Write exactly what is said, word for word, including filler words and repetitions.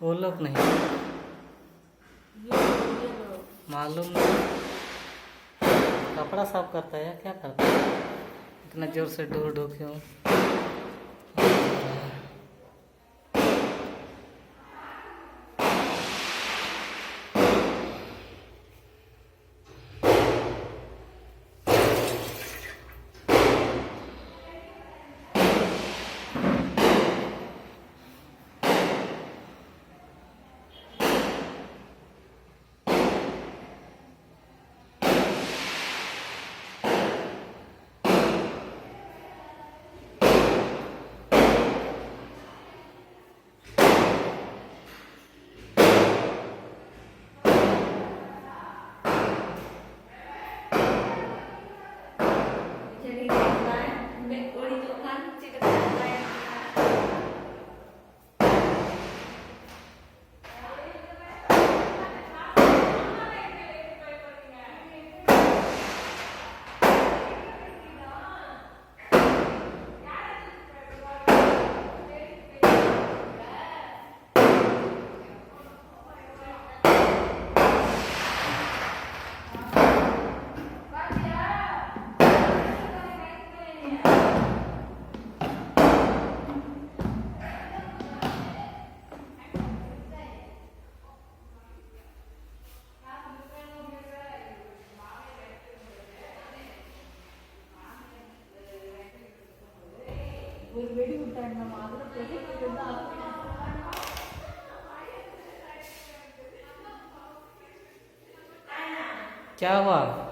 वो लोग नहीं। मालूम नहीं। कपड़ा साफ करता है, क्या करता है? इतना जोर से ढो ढो क्यों? क्या हुआ?